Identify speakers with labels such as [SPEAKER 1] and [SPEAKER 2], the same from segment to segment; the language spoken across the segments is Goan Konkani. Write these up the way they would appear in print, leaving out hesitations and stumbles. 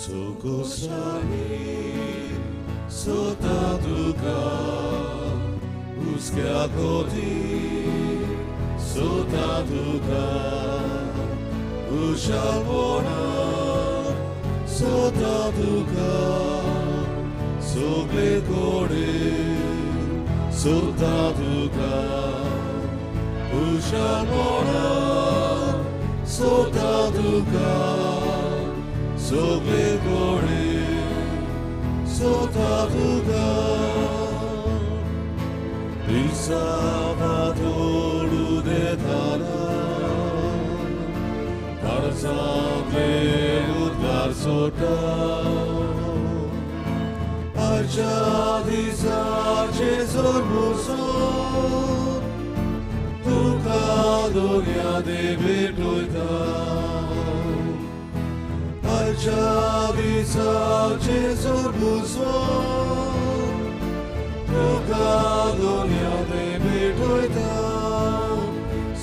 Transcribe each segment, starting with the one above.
[SPEAKER 1] सुकुसानी सोता तुका हुस्क्या कोती सोता तुका उशापणा सोता तुका सगळे कडेन सोता तुका उशापणा सोता तुका सगळे कडेन सोता तुका दिसा पातोडू देताना काळजांतले उद्गार सोडटा आयच्या दिसाचे सोरमुसोन तुका दुनिया दे भेटोयता आयच्या दिसाचे सोरमुसोन तुका दुनिया दे भेटोयता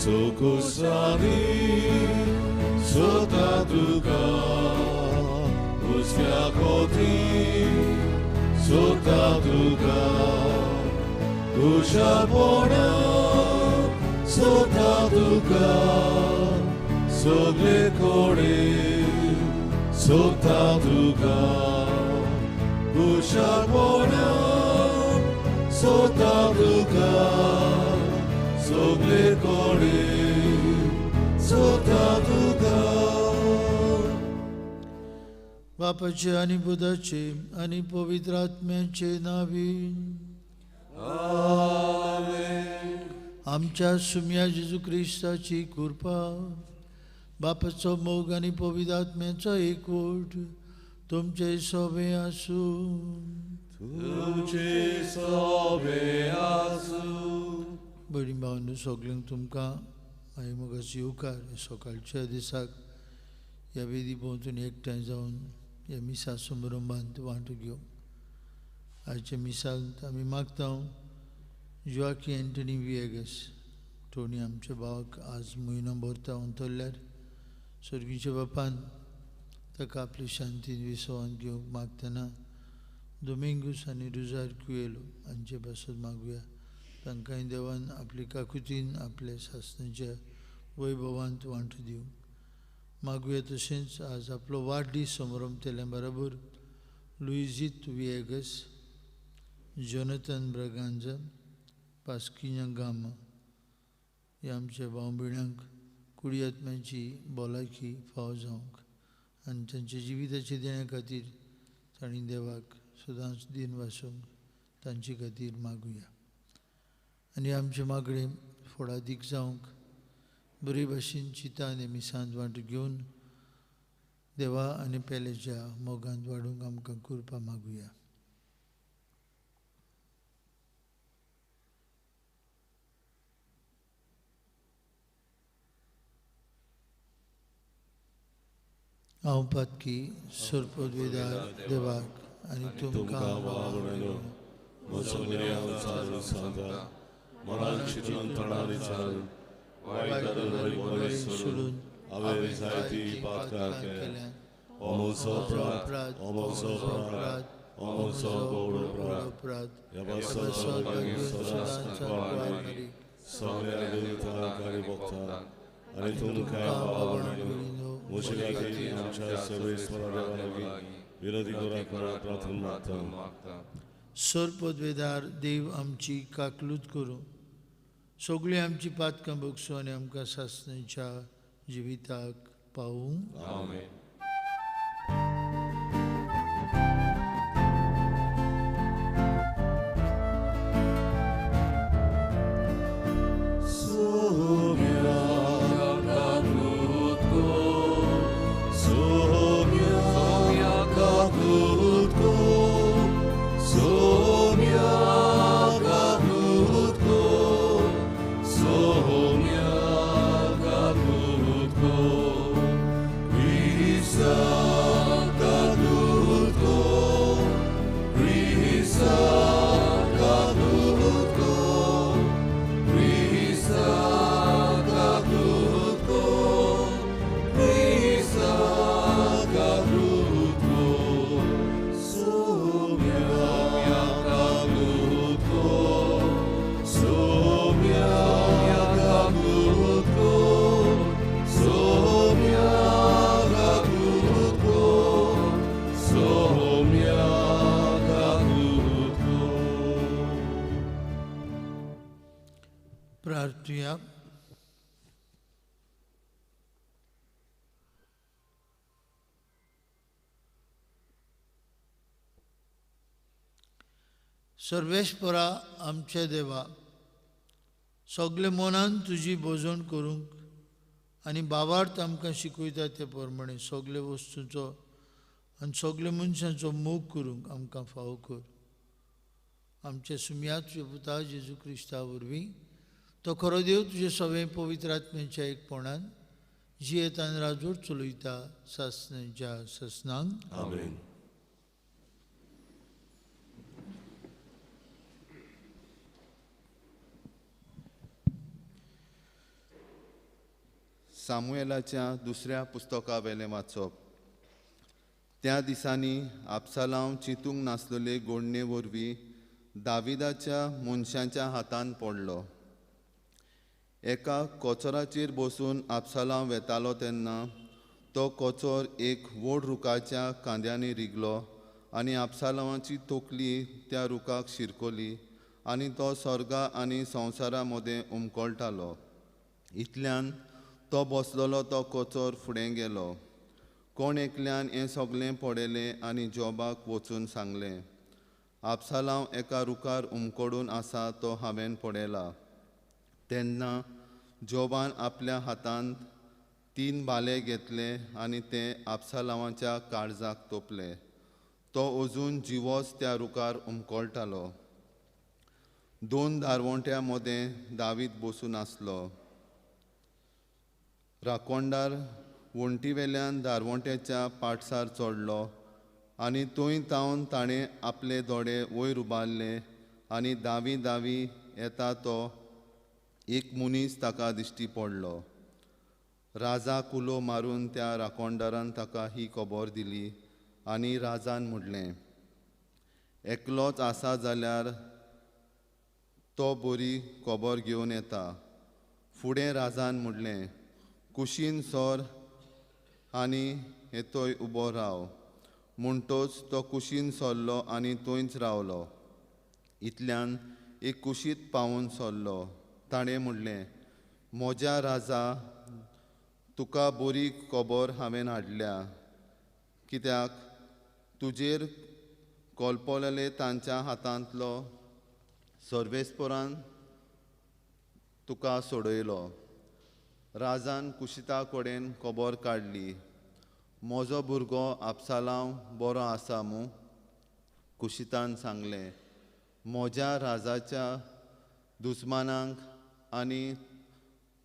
[SPEAKER 1] सुकुसानी सोता तुका हुस्क्या कोती सोता तुका उशापणा सोता तुका सगळे कडेन सोता तुका उशापणा सोता तुका सगळे कडेन सोता तुका.
[SPEAKER 2] बापाचे आनी पुताचे आनी पवित्र आत्म्याचे नावी
[SPEAKER 1] आमेन.
[SPEAKER 2] आमच्या सुम्या जेजू क्रिस्ताची कृपा, बापाचो मोग आनी पवित्र आत्म्याचो एकवट तुमचे सोबे आसूं.
[SPEAKER 1] तुमचे सोबे आसूं.
[SPEAKER 2] बरी भावनो सगल्यांक तुमकां मागीर मोगाचो येवकार. सकाळच्या दिसाक ह्या वेदी भोंवतणी एकठांय जावन ह्या मिसा समारंभांत वांटो घेवंक. आयच्या मिसांत आमी मागता जोआकी एंटनी विएगस टोनी आमच्या भावाक आज म्हयनो भरता अंतरल्यार सर्गीच्या बापान ताका आपली शांतीन विसवान घेवंक मागतना दोमिंगूस आनी रुजार कुयेलो हांचे पासत मागुया. तांकांय देवान आपली काकुतीन आपल्या सासणाच्या वैभवांत वांटो दिवंक मागुया. तशेंच आज आपलो वाडदीस समारंभ केल्या बरोबर लुईजीत विएगस, जोनथन ब्रगांजा, पास्किन्या गामा ह्या आमच्या भाव भयणांक कुडी आत्म्याची भलायकी फावो जावंक आनी तांच्या जिविताचे देण्या खातीर तांणी देवाक सदांच दिन वासूंक तांचे खातीर मागुया. आनी आमचे मागणें फळादीक जावंक बरे भाशेन चिंता आनी मिसांत वांटो घेवन देवा आनी पेलेच्या मोगांत वाडूंक आमकां कृपा मागुया. हांव पातकी सोरपदवेदार देवाक आनी तुमकां सोडून
[SPEAKER 1] हांवें जायती पातकां केल्यात. हो म्हजो अपराध, हो म्हजो अपराध, हो म्हजो व्हड अपराध. ह्या पासत मागीर सदांच मारी सगळ्या देवतांक आनी भक्तांक आनी तुमकां भाव-भयणींनो म्हजे खातीर आमच्या सर्वेस्परा देवा लागीं विनंती करा प्रार्थना मागता.
[SPEAKER 2] सोरपदवेदार देव आमची काकलूत करूं, सगळीं आमची पातकां भोगसूं आनी आमकां सासणाच्या जिविताक पावूं.
[SPEAKER 1] आमेन.
[SPEAKER 2] प्रार्थुया. सर्वेस्परा आमचे देवा, सगळे मनान तुजी भोजन करूंक आनी बाबार्थ आमकां शिकयता ते प्रमाणे सगळे वस्तूंचो आनी सगळे मनशांचो मोग करूंक आमकां फावो कर. आमच्या सुम्यात पुता जेजू क्रिस्ता वरवीं तो खरो देव तुजे सगळे पवित्र आत्म्याच्या एकपणान जियेतान राजूर चलयता सासनाच्या ससनांक.
[SPEAKER 1] आमेन.
[SPEAKER 3] सामुएलाच्या दुसऱ्या पुस्तकावेलें वाचप. त्या दिसांनी आपसालांव चिंतूंक नासलेले गोडणे वरवीं दाविदाच्या मनशांच्या हातान पडलो. एका कोचराचेर बसून आपसालांव वेतालो तेन्ना तो कोचर एक व्हड रुखाच्या कांद्यांनी रिगलो आनी आपसालांवाची तकली त्या रुखाक शिरकली आनी तो स्वर्गा आनी संवसारा मदें उमकळटालो. इतल्यान तो बसलेलो तो कोचर फुडें गेलो. कोण एकल्यान हें सगळें पळयलें आनी जोबाक वचून सांगलें, आपसालांव एका रुखार उमकडून आसा तो हांवें पळयला. तेन्ना जोबान आपल्या हातांत 3 भाले घेतले आनी ते आपसालांवाच्या काळजाक तोपले. तो अजून जिवोच त्या रुखार उमकळटालो. 2 दारवंट्या मदें दावीत बसून आसलो. राखणदार वण्टीवेल्यान दारवंट्याच्या पाटसार चडलो आनी थंय तावन ताणें आपले दोळे वयर उबारले आनी दावी दावी येता तो एक मनीस ताका दिश्टी पडलो. राजा कुलो मारून त्या राखणदारान ताका ही खबर दिली आनी राजान म्हणलें, एकलोच आसा जाल्यार तो बरी खबर घेवन येता. फुडें राजान म्हणलें, कुशीन सर आनी हेतोय उबो राव. म्हणटोच तो कुशीन सरलो आनी थंयच रावलो. इतल्यान एक कुशीत पावून सरलो. ताणें म्हणलें, म्हज्या राजा, तुका बरी खबर हांवें हाडल्या, कित्याक तुजेर कोलपोलेले तांच्या हातांतलो सर्वेस्परान तुका सोडयलो. राजान कुशिता कडेन खबर काडली, म्हजो भुरगो आपसालांव बरो आसा मू? कुशितान सांगलें, म्हज्या राजाच्या दुस्मानांक आनी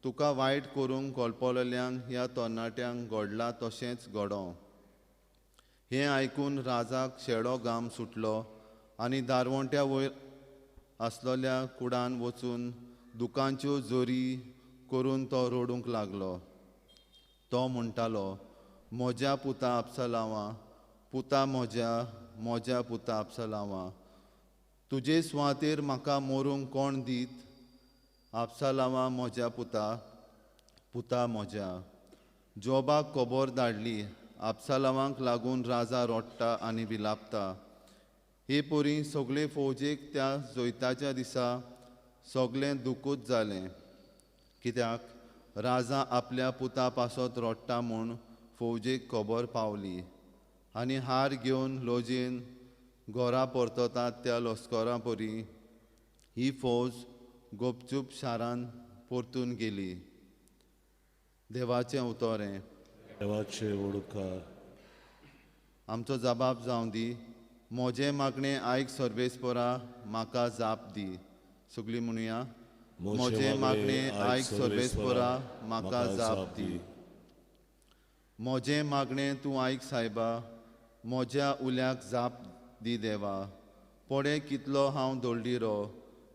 [SPEAKER 3] तुका वायट करूंक कोलपोलेल्यांक ह्या तरणाट्यांक घडलां तशेंच घडों. हें आयकून राजाक शेडो घाम सुटलो आनी दारवंट्या वयर आसलेल्या कुडान वचून दुकांच्यो जोरी करून तो रडूंक लागलो. तो म्हणटालो, म्हज्या पुता आपसलांवा, पुता म्हज्या, म्हज्या पुता आपसलांवा, तुजे सुवातेर म्हाका मरूंक कोण दीत? आपसलांवा म्हज्या पुता, पुता म्हज्या. जोबाक खबर धाडली, आपसलांवाक लागून राजा रडटा आनी विलापता. हे परी सगळे फौजेक त्या जैताच्या दिसा सगळें दुखूच जालें, कित्याक राजा आपल्या पुता पासत रडटा म्हूण फौजेक खबर पावली आनी हार घेवन लजेन घरा परततात त्या लश्करा परी ही फौज गुपचूप शारान परतून गेली. देवाचें उतर हें.
[SPEAKER 1] देवाचें उपकार.
[SPEAKER 3] आमचो जबाब जावं दी. म्हजें मागणें आयक सर्वेस्परा, म्हाका जाप दी. सगळीं म्हणुया, म्हजें मागणें आयक सर्वेस्परा, म्हाका जाप दी. म्हजें मागणें तूं आयक सायबा, म्हज्या उल्याक जाप दी देवा. पळय कितलो हांव दळडिरो,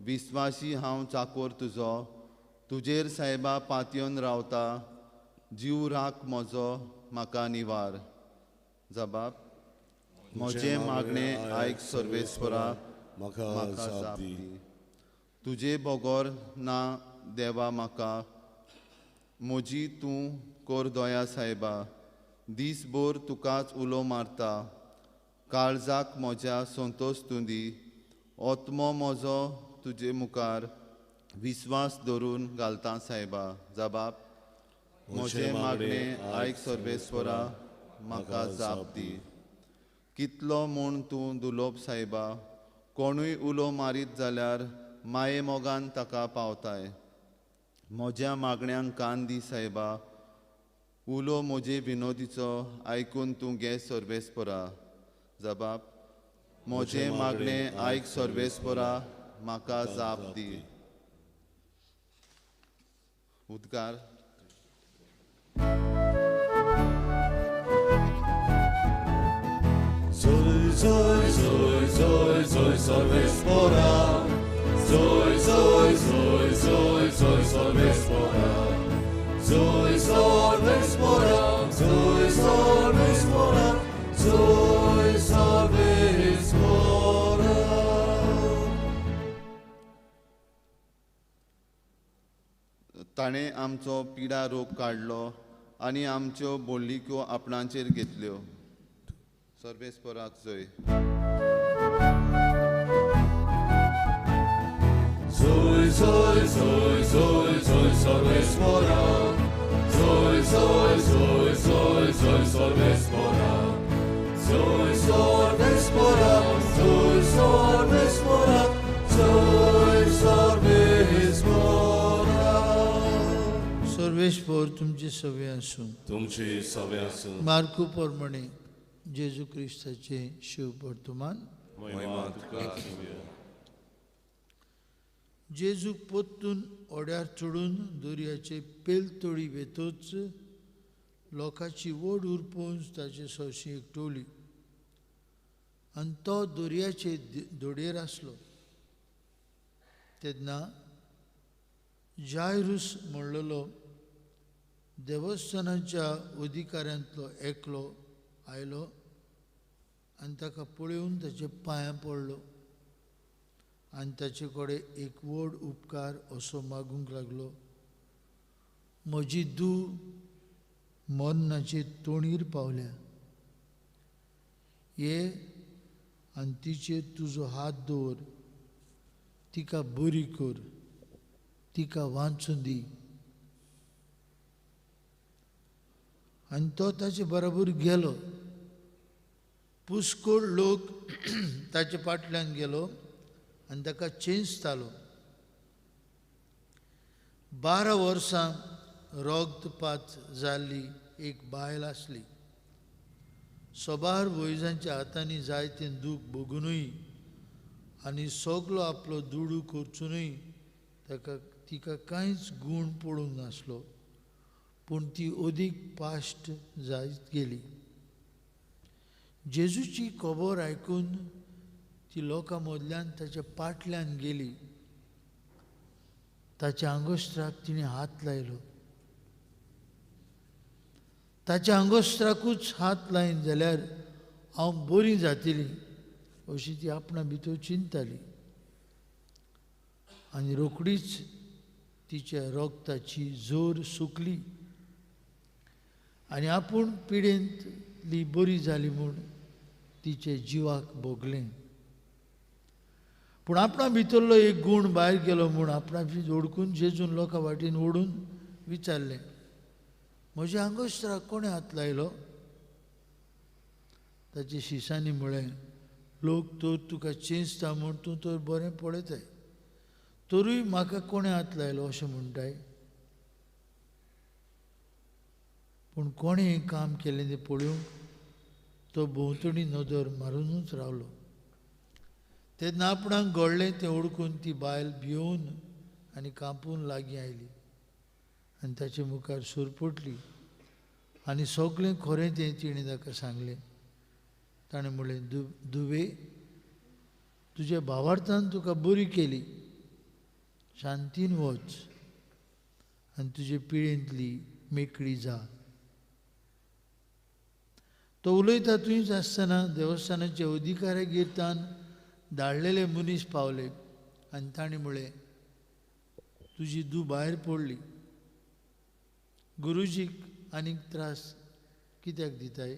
[SPEAKER 3] विस्वासी हांव चाकोर तुजो. तुजेर सायबा पातयेवन रावता, जीव राख म्हजो, म्हाका निवार. जबाब, म्हजें मागणें आयक सर्वेस्परा, म्हाका जाप दी. तुजे बगर ना देवा म्हाका, म्हजी तूं कर दया सायबा. दीसभर तुकाच उलो मारता, काळजाक म्हज्या संतोश तूं दी. आत्मो म्हजो तुजे मुखार विस्वास धरून घालता सायबा. जबाब, म्हजें मागणें आयक सर्वेस्परा, म्हाका जाप दी. कितलो म्हूण तूं दुलोप सायबा, कोणूय उलो मारीत जाल्यार माये मोगान ताका पावताय. म्हज्या मागण्यांक कान दी सायबा, उलो म्हजे विनोदीचो आयकून तूं घे सर्वेस्परा. जबाब, म्हजें मागणें आयक सर्वेस्परा, म्हाका जाप दी. उद्गार.
[SPEAKER 1] Zoy, zoy, zoy, zoy, zoy, सर्वेस्परा. Zoy, zoy, zoy, zoy, zoy, सर्वेस्परा. Zoy, सर्वेस्परा, zoy, सर्वेस्परा, zoy, सर्वेस्परा.
[SPEAKER 3] ताणें आमचो पिडा रोग काडलो आनी आमच्यो बोल्लिक्यो आपणाचेर घेतल्यो. सर्वेस्पराक जय.
[SPEAKER 1] Zoy, zoy, zoy, zoy, zoy, सर्वेस्परा. Zoy, zoy, zoy, zoy, zoy, सर्वेस्परा. Zoy, सर्वेस्परा, zoy, सर्वेस्परा, zoy, सर्वेस्परा.
[SPEAKER 2] सर्वेस्पर तुमचे सवे आसूं.
[SPEAKER 1] तुमचे सवे आसूं.
[SPEAKER 2] मार्कू प्रमाणे जेजू क्रिस्ताचे शिव वर्तमान.
[SPEAKER 1] महिमा तुका आसूं.
[SPEAKER 2] जेजू पोत्तून ओड्यार चडून दर्याचे पेलतोडी वेतोच लोकांची व्हड उरपोंज ताचे सरशी एकटवली आनी तो दर्याचे दोडयेर आसलो. तेन्ना जायरूस म्हणलेलो देवस्थानाच्या अधिकाऱ्यांतलो एकलो आयलो आनी ताका पळोवन ताचे पांयां पडलो आनी ताचे कडेन एक व्हड उपकार असो मागूंक लागलो, म्हजी धूव मरणाचे तोणीर पावल्या, ये आनी तिचेर तुजो हात दवर, तिका बरी कर, तिका वाचून दी. आनी तो ताचे बरोबर गेलो. पुष्कळ लोक ताचे फाटल्यान गेलो आनी ताका चेंचतालो. 12 वर्सां रगतपात जाल्ली एक बायल आसली. सबार वैजांच्या हातांनी जायतें दूख भोगुनूय आनी सगलो आपलो दुडू करचुनूय ताका तिका कांयच गूण पडूंक नासलो, पूण ती अदीक पाश्ट जायत गेली. जेजूची खबर आयकून ती लोकां मदल्यान ताच्या पाटल्यान गेली. ताच्या आंगोस्त्राक तिणें हात लायलो. ताच्या आंगोस्त्राकूच हात लायन जाल्यार हांव बरी जातली अशी ती आपणा भितर चिंतताली आनी रोखडीच तिच्या रगताची जोर सुकली आनी आपूण पिडेंतली बरी जाली म्हूण तिचे जिवाक भोगलें. पूण आपणा भितरलो एक गूण भायर गेलो म्हूण आपणा ओडकून जेजून लोकां वाटेन ओडून विचारलें, म्हज्या आंगोस्त्राक कोणें हात लायलो? ताचे शिसांनी म्हळें, लोक तर तुका चेंचता म्हूण तूं तर बरें पळयताय, तरूय म्हाका कोणें हात लायलो अशें म्हणटाय? पूण कोणें हें काम केलें तें पळोवंक तो भोंवतणी नदर मारुनूच रावलो. तेन्ना आपणाक घडलें तें ओळखून ती बायल भियोवन आनी कांपून लागीं आयली आनी ताचे मुखार सुरपटली आनी सगळें खरें तें तिणें ताका सांगलें. ताणें म्हणलें, दुवे, तुज्या भावार्थान तुका बरी केली, शांतीन वच आनी तुजे पिळेंतली मेकळी जा. तो उलयता थंयच आसतना देवस्थानाचे अधिकाऱ्यागेर तान धाडलेले मनीस पावले आनी ताणें म्हळें, तुजी धूव भायर पडली, गुरुजीक आनीक त्रास कित्याक दिताय?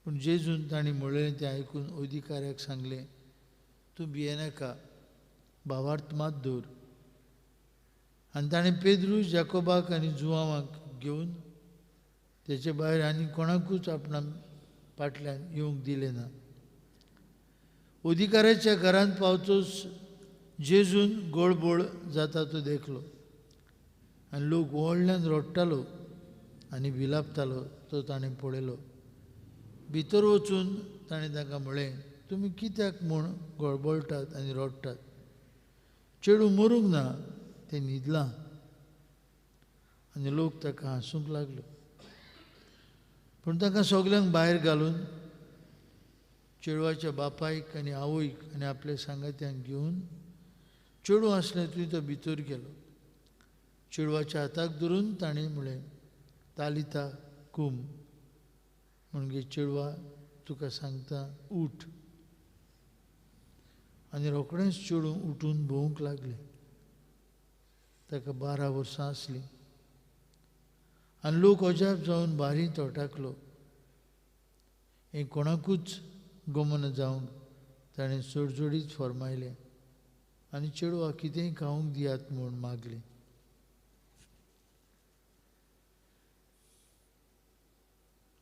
[SPEAKER 2] पूण जेजून ताणें म्हणलें तें आयकून अधिकाऱ्याक सांगलें, तूं भियेनाका, भावार्थ मात दवर. आनी ताणें पेद्रू, जाकोबाक आनी जुवांवाक घेवन तेचे भायर आनी कोणाकूच आपणा फाटल्यान येवंक दिलें ना. अधिकाऱ्याच्या घरांत पावतोच जेजून गोळबोळ जाता तो देखलो आनी लोक व्हडल्यान रडटालो आनी विलापतालो तो ताणें पळयलो. भितर वचून ताणें तांकां म्हळें, तुमी कित्याक म्हूण गळबळटात आनी रडटात? चेडूं मरूंक ना, तें न्हिदलां. आनी लोक ताका हांसूंक लागलो. पूण तांकां सगल्यांक भायर घालून चेडवाच्या बापायक आनी आवयक आनी आपल्या सांगात्यांक घेवन चेडूं आसलें थंय तो भितर गेलो. चेडवाच्या हाताक धरून ताणें म्हळें, तालिता कुम, म्हणजे चेडवा तुका सांगता उठ. आनी रोखडेंच चेडूं उठून भोंवूंक लागलें. ताका 12 वर्सां आसलीं. आनी लोक अजाप जावन भारी तोटाकलो. हें कोणाकूच गमन जावंक ताणें चडचडीत फर्मायलें आनी चेडवा कितेंय खावंक दियात म्हूण मागलें.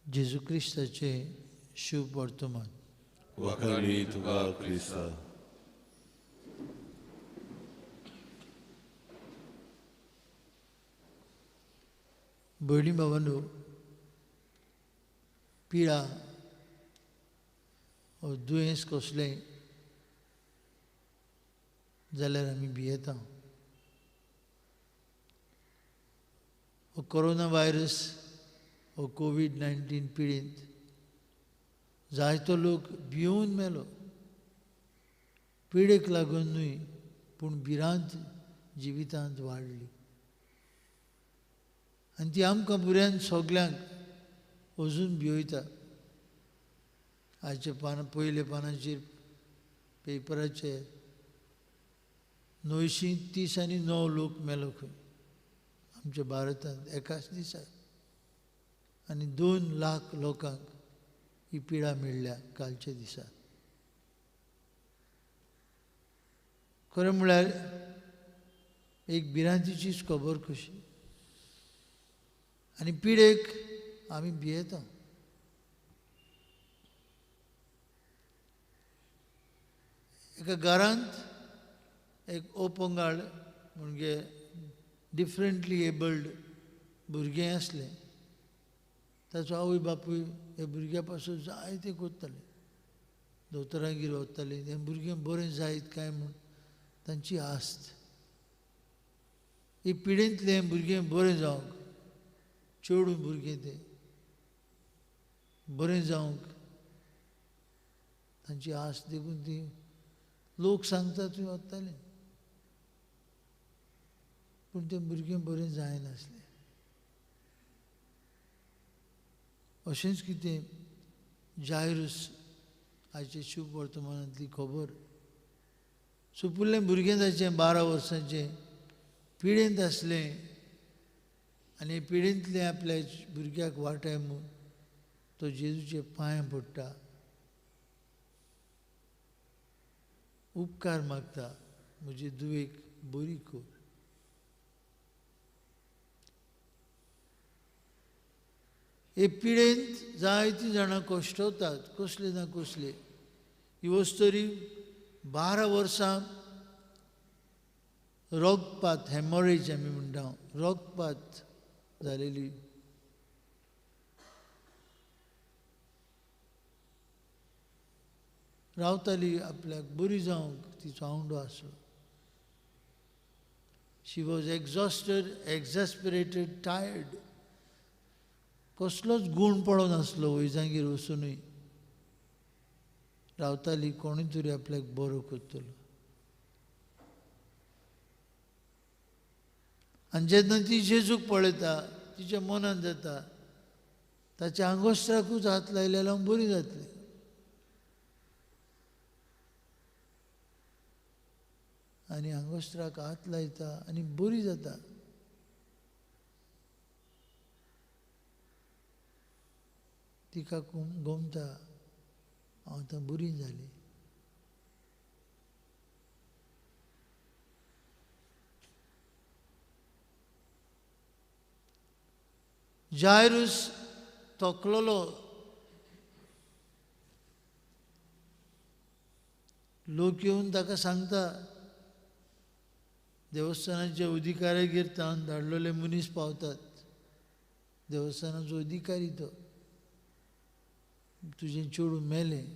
[SPEAKER 2] जेजू क्रिस्ताचें शुभ वर्तमान.
[SPEAKER 1] वाखाणणी तुका क्रिस्ता.
[SPEAKER 2] भयणी भावांनो, पिडा वो दुयेंस कसलें जाल्यार आमी भियेता. हो कोरोना व्हायरस हो कोवीड-19 पिडेंत जायतो लोक भियोवन मेलो. पिडेक लागून न्हय, पूण भिरांत जिवितांत वाडली आनी ती आमकां भुरग्यांक सगल्यांक अजून भियोयता. आयच्या पानां पयल्या पानाचेर पेपराचे 939 लोक मेलो खंय आमच्या भारतांत एकाच दिसा, आनी 2 लाख लोकांक ही पिडा मेळ्ळ्या कालच्या दिसा. खरें म्हळ्यार एक भिरांतीचीच खबर कशी, आनी पिडेक आमी भियेता. एका घरांत एक ओपंगाळ म्हणजे डिफरंटली एबल्ड भुरगें आसलें. ताचो आवय बापूय ह्या भुरग्या पासून जायतें करताले, दोतोरांगेर वताले, हें भुरगें बरें जायत काय म्हूण तांची आस्त. ही पिडेंतलें भुरगें बरें जावंक, चेडूं भुरगें तें बरें जावंक तांची आस्त, देखून ती लोक सांगता थंय वताले, पूण तें भुरगें बरें जायनासलें. अशेंच कितें जायरूस आयचे शुभ वर्तमानांतली खबर. सुपुल्लें भुरगें ताचें 12 वर्सांचें पिडेंत आसलें आनी पिडेंतलें आपल्या भुरग्याक वाटाय म्हूण तो जेजूचे पांय पडटा, उपकार मागता, म्हजे धुवेक बरी कर. हे पिडेंत जायतीं जाणां कश्टवतात, कसले ना कसले. ही वस्तरी 12 वर्सां रगपात, हॅमोरेज आमी म्हणटा, रगपात जालेली. रावताली आपल्याक बरी जावंक तिचो आवंडो आसलो. She was exhausted, exasperated, tired. कसलोच गूण पडो नासलो वैजांगेर वचुनूय. रावताली कोणूय तरी आपल्याक बरो करतलो. आनी जेन्ना ती जेजूक पळयता तिच्या मनान जाता ताच्या आंगोस्त्राकूच हात लायल्यार हांव बरी जातली. आनी आंगोस्त्राक हात लायता आनी बरी जाता. तिका गोमता हांव आतां बरी जाली. जायरूस तोखलोलो, लोक येवन ताका सांगता, देवस्थानाच्या अधिकाऱ्यागेर तावन धाडलेले मनीस पावतात, देवस्थानाचो अधिकारी तो, तुजें चेडूं मेलें.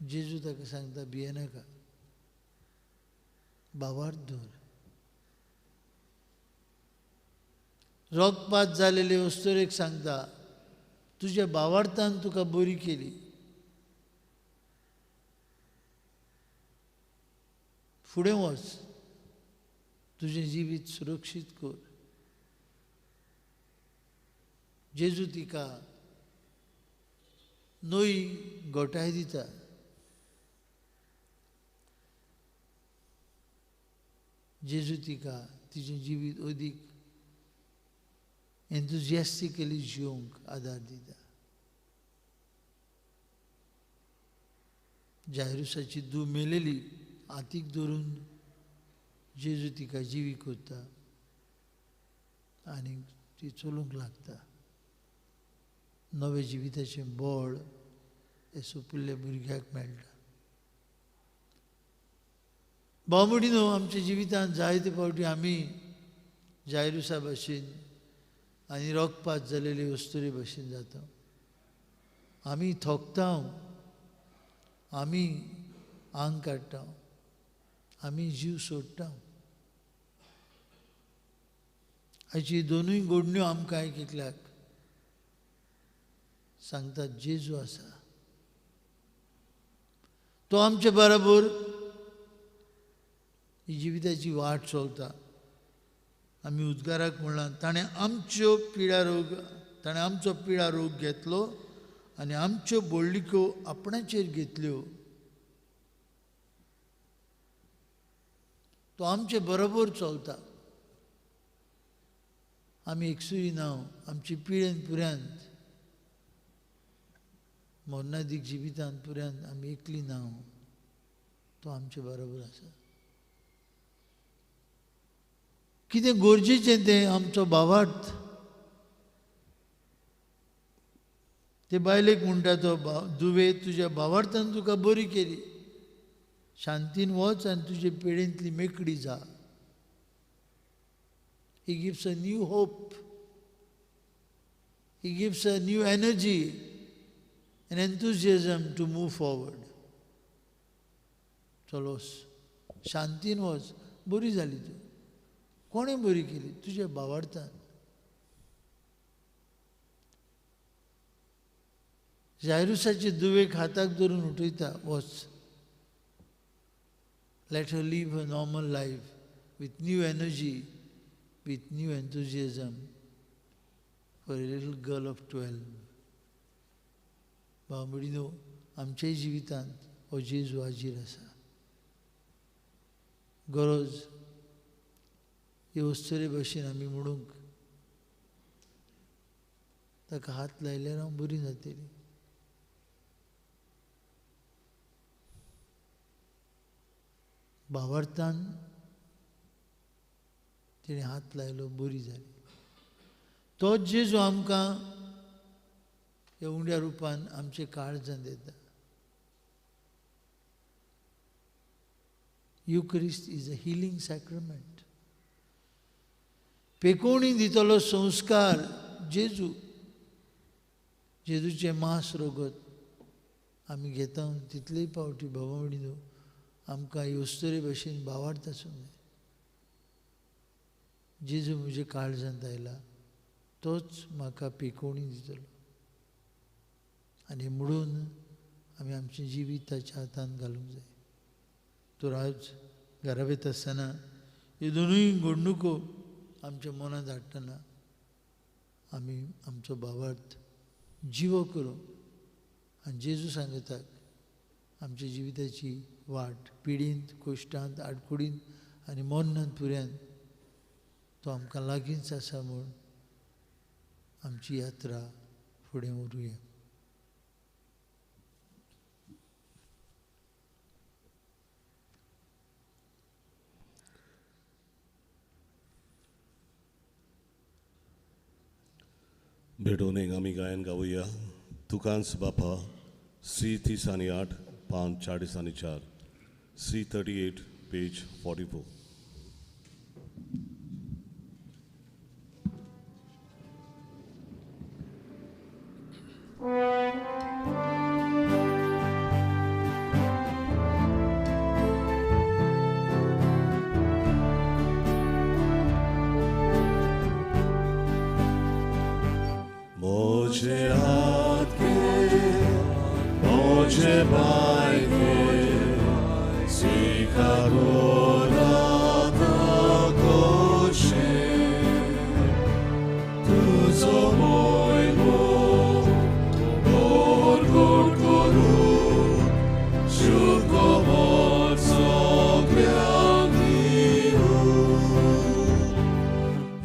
[SPEAKER 2] जेजू ताका सांगता, भियेनाका, भावार्थ दवर. रोगपात जालेले अस्तुरेक सांगता, तुज्या भावार्थान तुका बरी केली. फुडें वच, तुजें जिवीत सुरक्षीत कर. जेजू तिका न्हंय गोठाय दिता. जेजू तिका तिजें जिवीत अदीक एन्थुजियास्टिकली जिवंक आदार दिता. जायरुसाची धूव मेलेली, हातीक धरून जेजू तिका जिवी करता आनी ती चलूंक लागता. नवें जिविताचें बळ हे सोंपिल्ल्या भुरग्याक मेळटा. भाव न्हू, आमच्या जिवितांत जायते फावटी आमी जायरुसा भशेन आनी रोगपात जालेले अस्तुरे भशेन जाता. आमी थोकता, आमी आंग काडटा, आमी जीव सोडटा. हाची दोनूय घडण्यो आमकां एक एकल्याक सांगतात, जेजू आसा, तो आमचे बराबर ही जिविताची वाट चलता. आमी उद्गाराक म्हणलां, ताणें आमच्यो पिडा रोग, ताणें आमचो पिडा रोग घेतलो आनी आमच्यो बोडलिक्यो आपणाचेर घेतल्यो. तो आमचे बरोबर चलता. आमी एकसुरी नांव, आमची पिळेन पुऱ्यांत मरणादीक जिवितांत पुऱ्यांत आमी एकली नांव, तो आमचे बरोबर आसा. कितें गरजेचें तें आमचो भावार्थ. ते बायलेक म्हणटा तो, दुवे तुज्या भावार्थान तुका बरी केली, शांतीन वच आनी तुजे पिळेंतली मेकळी जा. He gives a new hope. He gives a new energy and enthusiasm to move forward. चलोस, शांतीन वच, बरी जाली तूं. कोणें बरी केली? तुज्या भावार्थान. जायरुसाचे दुवेक हाताक धरून उठयता, वच. Let her live her normal life with new energy, with new enthusiasm for a little girl of 12. भाव भयणीनो, आमच्याय जिवितांत हो जेजू हाजीर आसा. गरज हे अस्तुरे भशेन आमी म्हणूंक ताका हात लायल्यार हांव बरी जातली. भावार्थान तिणें हात लायलो, बरी जाली. तोच जेजू आमकां ह्या उंड्या रुपान आमचे काळजान दिता. Eucharist is a healing sacrament. पेकोणी दितलो संस्कार जेजू. जेजूचें मांस रगत आमी घेता तितलेय फावटी बाबा म्हणिल्लो आमकां अस्तुरे भशेन भावार्थ आसूंक जाय. जेजू म्हज्या काळजांत आयला, तोच म्हाका पेकोणी दितलो. आनी म्हणून आमी आमचें जिवीत ताच्या हातांत घालूंक जाय. तर आज घरा वयता आसतना ह्यो दोनूय घडणुको आमच्या मनांत हाडटना आमी आमचो भावार्थ जिवो करूंक आनी जेजू सांगता आमच्या जिविताची वाट पिडींत, कश्टांत, आडकुडींत आनी मरणांत पुऱ्यांत तो आमकां लागींच आसा म्हूण आमची यात्रा फुडें व्हरूया.
[SPEAKER 4] भेटोवन एक आमी गायन गावया. तुकांच बापा, सी 38, पान 44, सी 38, पेज 44. मोजे हात के मोजे बाय के स्वीकारो कोशे तुझो मोयमो गोड करू शुकोमोत सगळ्यांक दिवं.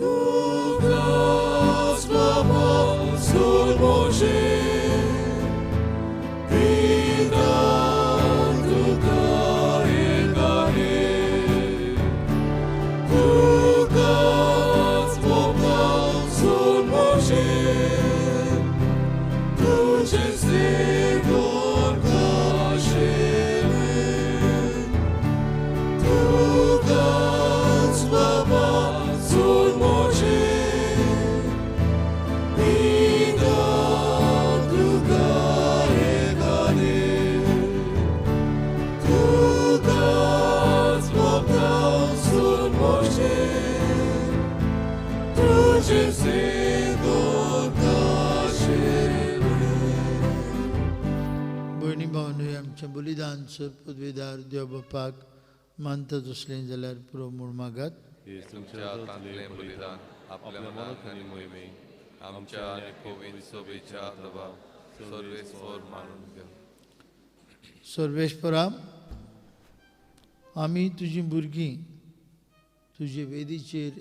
[SPEAKER 4] तुकाच बाबा सोड मोजे पिता तुका एकाने तुकाच बाबा सोड मोजे तुझे सेवोर काशेले तुकाच बाबा सोड मोजे पिता तुका एकाने तुकाच बाबा सोड मोजे तुझे सेवोर काशेले.
[SPEAKER 2] भयणी भावनूय आमचें बलिदान पदवीदार देव बापाक मानता तसलें जाल्यार पुरो म्हूण मागात.
[SPEAKER 1] तुमच्या हातांतलें बलिदान आपल्या मनाक आनी मोहिमेक आमच्या आनी पवित्र सभेच्या दबाव सर्वेस्पर मानून घेवं.
[SPEAKER 2] सर्वेस्परा, आमी तुजीं भुरगीं तुजे वेदीचेर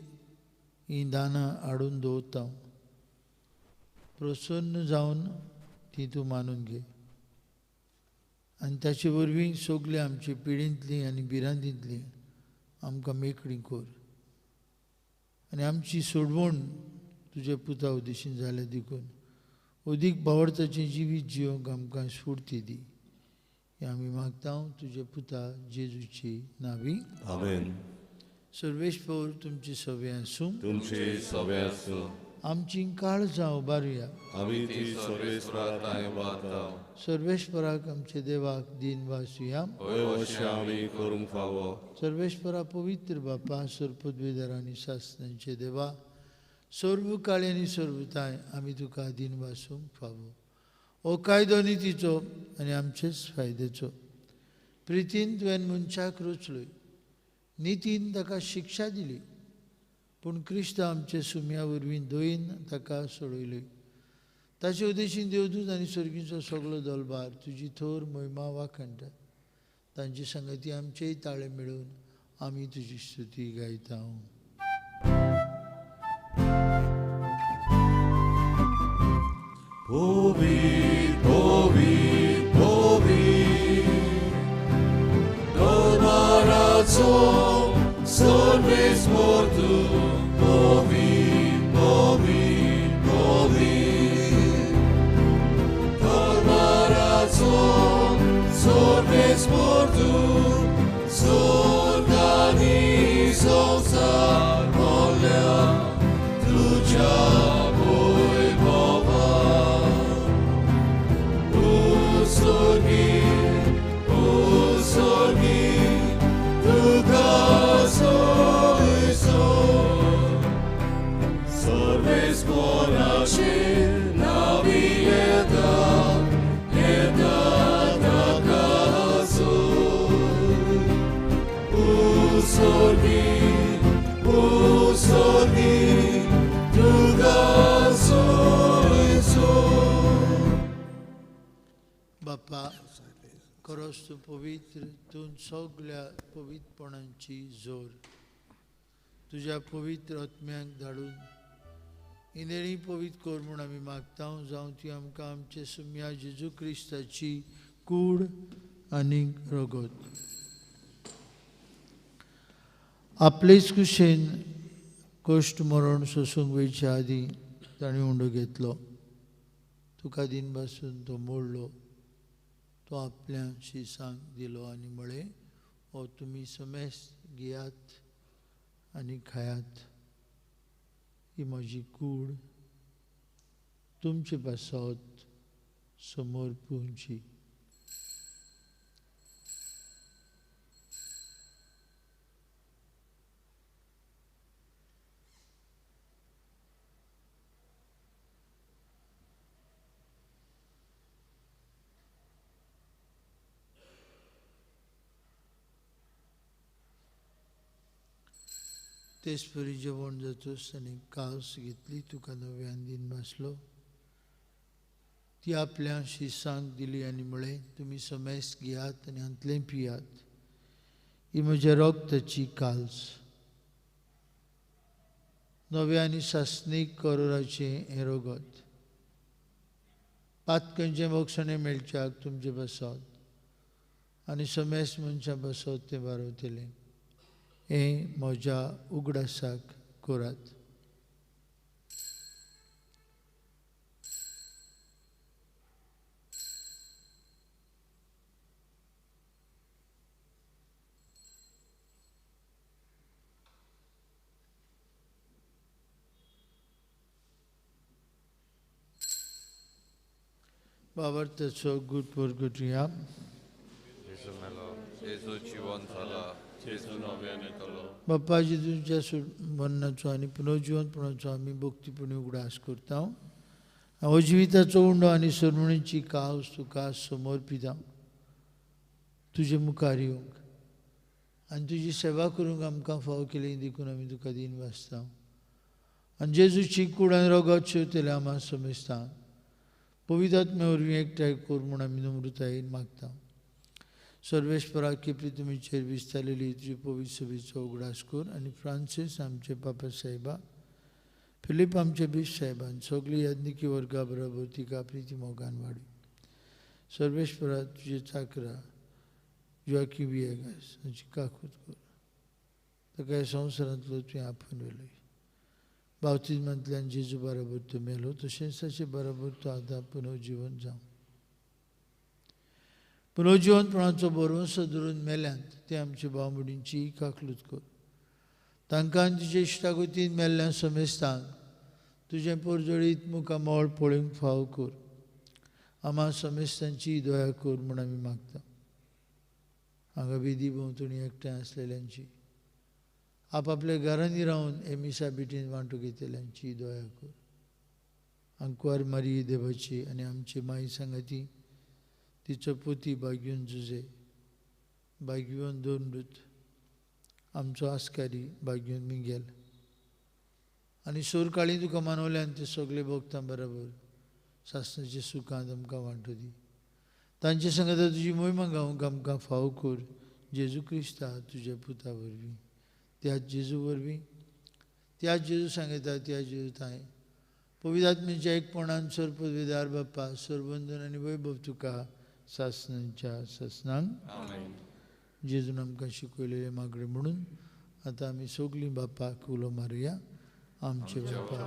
[SPEAKER 2] हीं दानां हाडून दवरता. प्रसन्न जावन ती तूं मानून घे आनी ताचे वरवीं सगळीं आमची पिळींतलीं आनी भिरांतींतलीं आमकां मेकळीं कर आनी आमची सोडवण तुज्या पुता उद्देशीन जाल्या देखून अदीक भावार्थाचें जिवीत जिवंक आमकां स्फूर्ती दी. हें आमी मागता तुज्या पुता जेजूची नावी.
[SPEAKER 4] आमेन.
[SPEAKER 2] सर्वेस्पर तुमची सवे आसूं.
[SPEAKER 4] तुमचे सवे आसूं.
[SPEAKER 2] आमची काळजां उबारुया.
[SPEAKER 4] आमी ती सर्वेस्पराक उबारता.
[SPEAKER 2] सर्वेस्पराक आमच्या देवाक दीन वासुया.
[SPEAKER 4] हय अशें आमी करूंक फावो.
[SPEAKER 2] सर्वेस्परा पवित्र बापा, सर्पद्वेदार आनी सासणांचे देवा, सर्व काळी आनी सर्वताय आमी तुका दीन वासूंक फावो. हो कायदो नितीचो आनी आमचेच फायद्याचो. प्रितीन तुवें मनशाक रचलोय, नितीन ताका शिक्षा दिली, पूण क्रिस्त आमचे सुम्या वरवीं दयेन ताका सोडयलोय. ताचे उद्देशीन देवदूत आनी सर्गीचो सगलो दलबार तुजी थोर महिमा वाखाणटा. तांची संगती आमचेय ताळे मेळून आमी तुजी स्तुती गायता.
[SPEAKER 4] पवित्र पवित्र पवित्र दरबाराचो सर्वेस्पर तूं पवित्र पवित्र पवित्र दरबाराचो सर्वेस्पर तूं स्वर्ग आनी संवसार भरल्या तुज्या वैभवान. उत्सर्गी उत्सर्गी तुका सोयसो सर्वेस्पराचे नावी येता येता ताका सोय. उत्सर्गी उत्सर्गी तुका सोयसो.
[SPEAKER 2] बापा, खरोच तूं पवित्र, तूं सगल्या पवित्रपणांची जोर. तुज्या पवित्र आत्म्यांक धाडून इंदेणी पवित्र कर म्हूण आमी मागता. जावं ती आमकां आमचे सुम्या जेजू क्रिस्ताची कूड आनी रगत. आपलेच कुशेन कश्ट मरण सोसूंक वयचे आदीं ताणें उंडो घेतलो, तुका दिन बसून तो मोडलो, तो आपल्या शिसांक दिलो आनी म्हळें, हो तुमी समेस्त घेयात आनी खायात, ही म्हजी कूड तुमचे पासत समर्पूंची. तेच परी जेवण जातूच ताणें कास घेतली, तुका नव्यान दिन भासलो, ती आपल्या शिसांक दिली आनी म्हळें, तुमी समेस्त घेयात आनी हांतलें पियात, ही म्हज्या रक्ताची काल्स, नव्या आनी सासणीक करोराचें हें रगत, पातकंचें बोगसणें मेळच्याक तुमचें बसत आनी समेस्त मनशां बसत तें बारवतलें, हें म्हज्या उगडासाक करात. बाबर्थाचो गुड परगटुया. बाप्पा जेजूच्या मरणाचो आनी पुनर्जिवंतपणाचो आमी भक्तीपणी उगडास करता. हांव जिविताचो उंडो आनी सरमणीची कावस तुका समर्पिता, तुजे मुखार येवंक आनी तुजी सेवा करूंक आमकां फावो केली देखून आमी तुका दिन वाचता. आनी जेजूची कूड आनी रगत शेवतले आमा समजता, पवित्र आत्म्या वरवीं एकठांय कर म्हूण आमी नम्रतायेन मागता. सर्वेस्परा केपी तुमीचेर विस्तारलेली तुजी पवित्र सभेचो उगडास कर आनी फ्रांसीस आमचे पापा साहेबा, फिलीप आमचे बीश साहेबान, सगळी याज्ञिकी वर्गा बरोबर तिका प्रिती मोगान वाडी. सर्वेस्परा तुजे चाकरा जोआकीम विएगास हाची काकूत कर, ताका ह्या संवसारांतलो तुवें आपोवन व्हेलो, बावतिज्मांतल्यान जेजू बरोबर तो मेलो, तशेंच ताचे बरोबर तो आतां पुनर्जिवन जावं. पुनर्जिवनपणाचो भरवंसो धरून मेल्यांत ते आमचे भाव भयणींची काकलूत कर, तांकां आनी तुजे इश्टागतीन मेल्ल्या समेस्तांक तुजें परजळीत मुखामळ पळोवंक फावो कर. आमा समेस्तांची दया कर म्हूण आमी मागता. हांगा वेदी भोंवतणी एकठांय आसलेल्यांची, आपापल्या घरांनी रावन हे मिसा भेटीन वांटो घेतल्यांची दया कर. आंकवार मारी देवाची आनी आमची माई सांगाती, तिचो पोती बागीवन जुजे, बागीवन दोन रुत, आमचो आस्कारी बागीवन मिंगेल आनी सोरकाळी तुका मानवल्यान ते सगळे भोगता बरोबर सासणाच्या सुखांत आमकां वांटो दी. तांचे सांगाता तुजी मोहिमा गावंक आमकां फावो कर, जेजू क्रिस्ता तुज्या पुता वरवीं, त्याच जेजू वरवीं, त्याच जेजू सांगता, त्या जेजू तांय पवित्र आत्म्याच्या एकपणान सर्वपदवीदार बाप्पा, सर्वंदन आनी वैभव तुका सासणांच्या सासणांक. जेजून आमकां शिकयलेलें मागणें म्हणून आतां आमी सगळीं बाप्पाक उलो मारुया. आमचे बाप्पा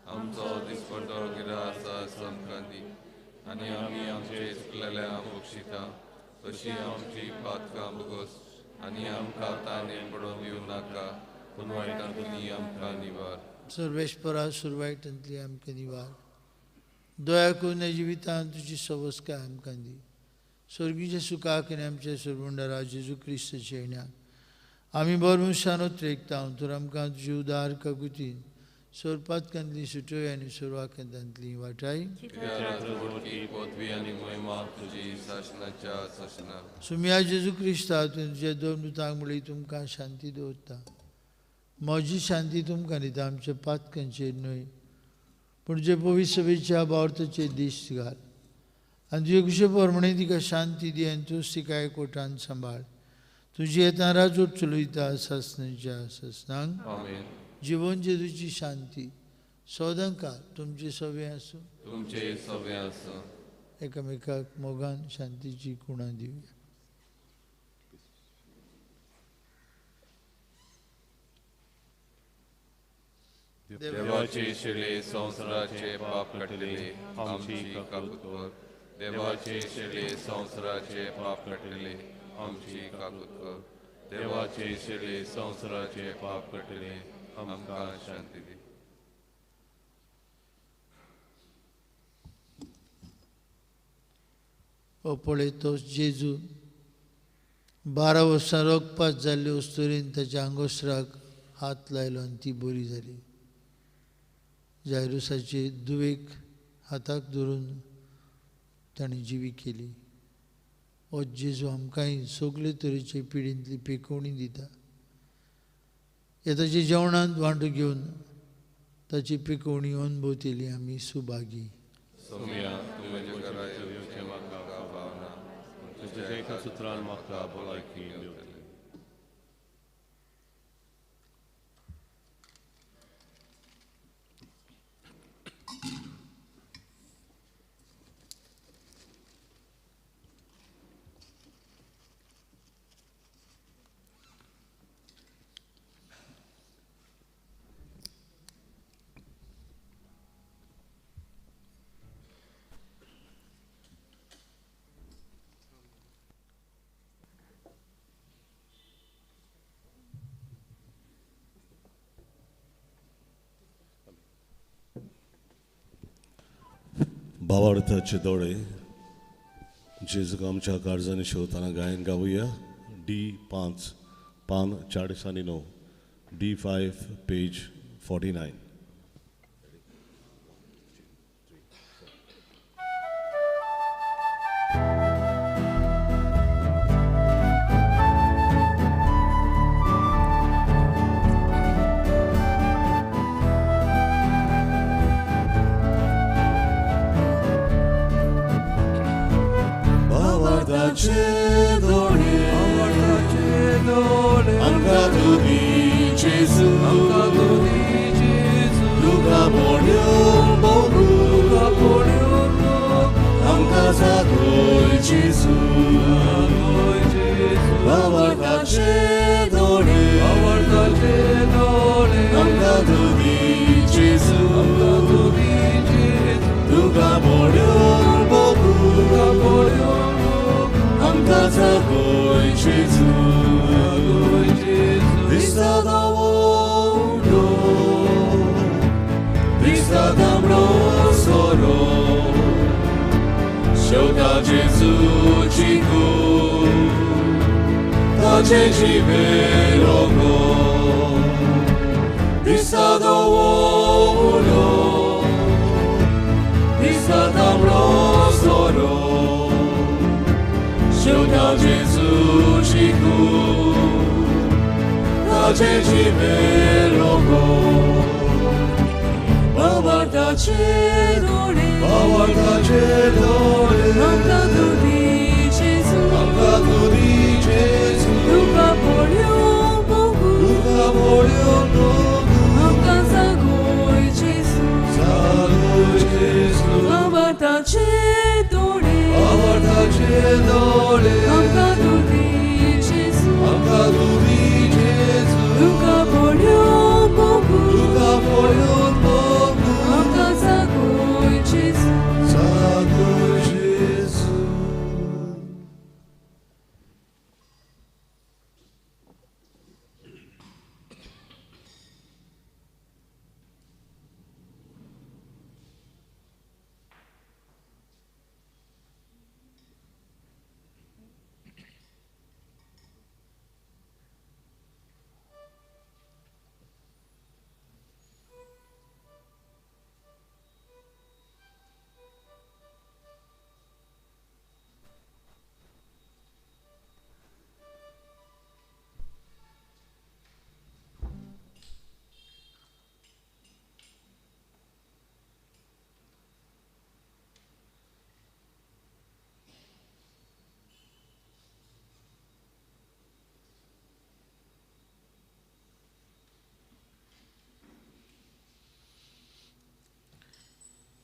[SPEAKER 5] आमचो दिसपट्टो गिरास आमकां दी आनी आमी आमचे चुकलेल्या बक्षिता तशी आमची पातकां भोगोस आनी आमकां ताणें पडोवन दिवं नाका, पूण वायटांतली आमकां निवार.
[SPEAKER 2] सर्वेस्परा सुरवायटांतली आमकां निवार. दया करून ह्या जिवितांत तुजी सवस्काय आमकां दी. स्वर्गीच्या सुखाक आनी आमच्या सर्वंडरा जेजू क्रिस्ताच्या येण्याक आमी बरमुशान उतरेकता, तर आमकां तुजी उदार काकुतीन सोरपातकांतली सुटोय आनी सोरवाकांतली वाटाय. सुमिया जेजू क्रिस्ता, तुवें तुज्या दोन दुतांक म्हणली तुमकां शांती दवरता, म्हजी शांती तुमकां दिता, आमच्या पातकांचेर न्हय पूण जे पवित्र सभेच्या बावर्थाचेर दिश्ट घाल आनी तुजे कुशे प्रमाणे तिका शांती दी आनी तूं तिका एकवटान सांबाळ. तुजी येता राजवट चलयता सासणाच्या सासणांक. जिवन जेजूची शांती सदांकाळ तुमचे सवे आसूं,
[SPEAKER 5] तुमचे सवे आसूं.
[SPEAKER 2] एकामेकाक मोगान शांतीची कुणां दिवया.
[SPEAKER 5] देवाचे शिले संवसाराचे पाप काडटले आमची काकूत कर. देवाचे शिले संवसाराचे पाप काडटले आमची काकूत कर. देवाचे शिले संवसाराचे पाप काडटले आमकां शांती दी.
[SPEAKER 2] हो पळय तो जेजू 12 वर्सां रोगपात जाल्ले अस्तुरेन ताच्या आंगोस्त्राक हात लायलो आनी ती बरी जाली. जायरुसाचे दुवेक हाताक धरून ताणें जिवी केली. हो जेजू आमकांय सगळे तरेचे पिडींतली पेकोवणी दिता. हे ताच्या जेवणांत वांटो घेवन ताची पिकोवणी अनुभवतली आमी सुभागी.
[SPEAKER 4] भावार्थाचे दोळे जेजूक आमच्या काळजांनी शेवताना गायन गावया. डी 5 पान 49, डी 5 पेज 49.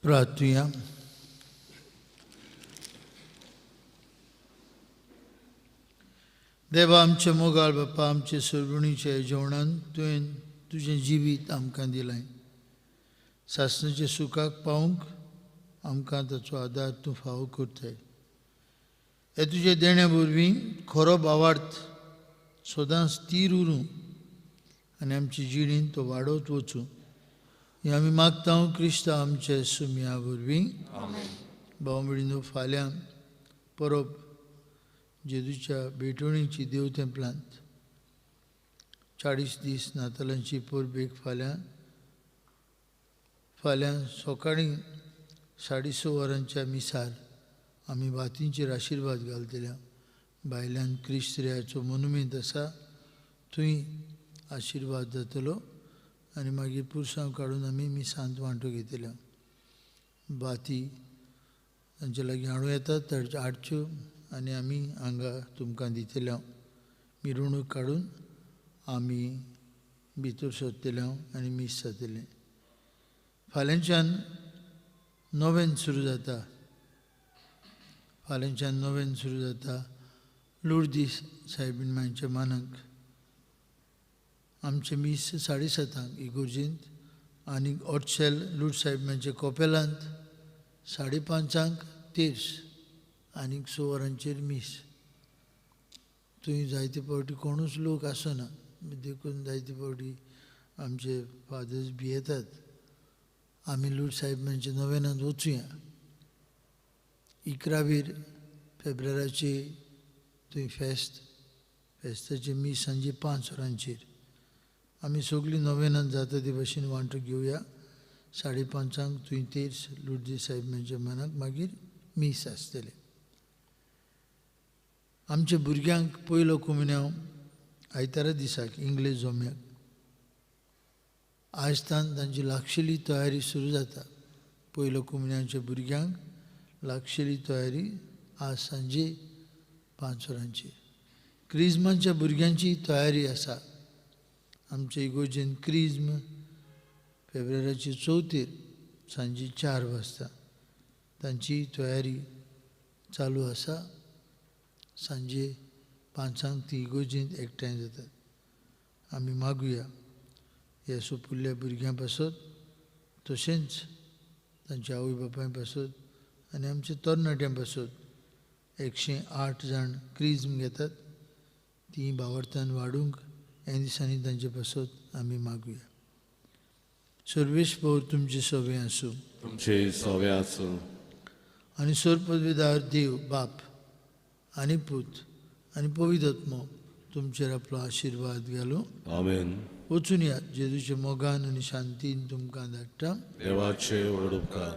[SPEAKER 4] प्रार्थुया. देवा आमचे मोगाळ बापा, आमचे सर्वणीच्या जेवणान तुवें तुजें जिवीत आमकां दिलें.
[SPEAKER 2] सासणाचे सुखाक पावूंक आमकां ताचो आदार तूं फावो करताय. हे तुजे देण्या वरवीं खरो भावार्थ सदांच स्थीर उरूं आनी आमची जिणेंत तो वाडत वचूं, हें आमी मागता क्रिस्ता आमचे सुमया वरवीं. भाव भयणींनो, फाल्यां परब जेजूच्या भेटवणीची देव तेंपलांत 40 दीस नातालांची परबेक फाल्यां फाल्यां सकाळीं 6:30 वरांच्या मिसार आमी वातींचेर आशिर्वाद घालतल्या. भायल्यान क्रिस्त्र्याचो मोनुमेंत आसा थंय आशिर्वाद जातलो आनी मागीर पुरसांव काडून आमी मिसांत वांटो घेतल्या. बाती तांचे लागीं हाडूं येतात हाडच्यो आनी आमी हांगा तुमकां दितल्या. मिरवणूक काडून आमी भितर सरतले आनी मीस जातलें. फाल्यांच्यान नोवेन सुरू जाता. फाल्यांच्यान नोवेन सुरू जाता लुर्दी सायबीण मांयच्या मानाक. आमचें मीस 7:30 इगोर्जींत आनी ऑटशेल लूड सायब मांयच्या कोपेलांत 5:30 तेर्स आनी 6 वरांचेर मीस. थंय जायते फावटी कोणूच लोक आसना, देखून जायते फावटी आमचे फादर्स भियेतात. आमी लूड सायब मांयच्या नोवेनांत वचुया. 11 फेब्रुवाराचे थंय फेस्त, फेस्ताचें मीस सांजे 5 वरांचेर. आमी सगळीं नोवेनांत जाता ते भशेन वांटो घेवया. 5:30 थंय तेर्स लुर्दी सायब मांयच्या मानाक, मागीर मीस आसतलें. आमच्या भुरग्यांक पयलो कुमिन्यांव आयतारा दिसाक इंग्लीश जोम्याक. आयज तान तांची लागशिल्ली तयारी सुरू जाता. पयलो कुमिन्यांच्या भुरग्यांक लागशिल्ली तयारी आज सांजे 5 वरांचेर. क्रिज्मांच्या भुरग्यांची तयारी आसा. आमचे इगोर्जेन क्रिज्म फेब्रुवाराचे 4 सांजे 4 वाजता तांची तयारी चालू आसा. सांजे 5 ती इगोर्जेंत एकठांय जातात. आमी मागुया ह्या सोपुल्ल्या भुरग्यां पासत, तशेंच तांच्या आवय बापाय पासत आनी आमच्या तरणाट्यां पासत. 108 जाण क्रिज्म घेतात, ती भावार्थान वाडूंक ह्या दिसांनी तांचे पासत आमी मागुया. सर्वेस्पर तुमचे सवे आसूं,
[SPEAKER 4] तुमचे सवे आसूं.
[SPEAKER 2] आनी सर्वपदवीदार देव बाप आनी पूत आनी पवित्र आत्मो तुमचेर आपलो आशिर्वाद घालूं.
[SPEAKER 4] आमेन.
[SPEAKER 2] वचून या जेजूच्या मोगान आनी शांतीन तुमकां धाडटा.
[SPEAKER 4] देवाचे व्हड उपकार.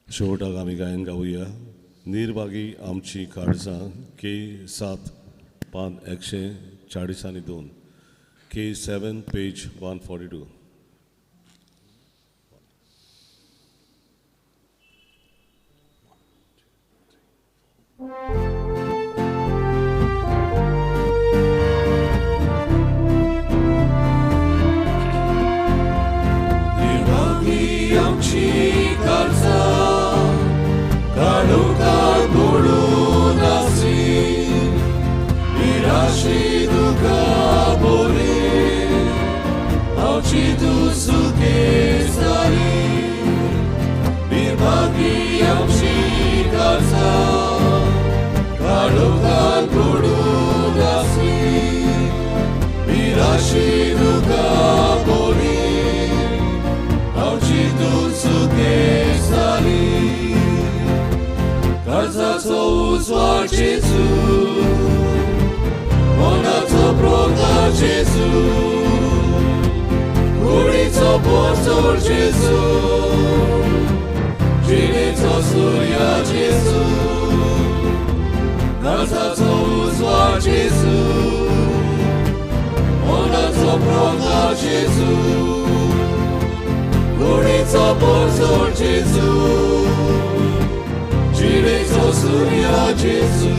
[SPEAKER 4] शेवटाक आमी गायन गावया निर्भागी आमची काळजां के 7 पान 142, के 7 पेज 142.
[SPEAKER 5] निर्भागी आमची काळजां काळोखाक बुडून आसली, निराशी दुखां बोली आमची तूं सुखेस्त जाली. निर्भागी आमची काळजां काळोखाक बुडून आसली, निराशी दुखां बोली आमची तूं सुखेस्त जाली. काळजाचो उजवाड जेजू, मनाचो प्रकाश जेजू, कुडीचो पोरजोर जेजू, जिणेचो सुर्या जेजू. काळजाचो उजवाड जेजू, मनाचो प्रकाश जेजू, कुडीचो पोरजोर जेजू, जिणेचो सुर्या जेजू.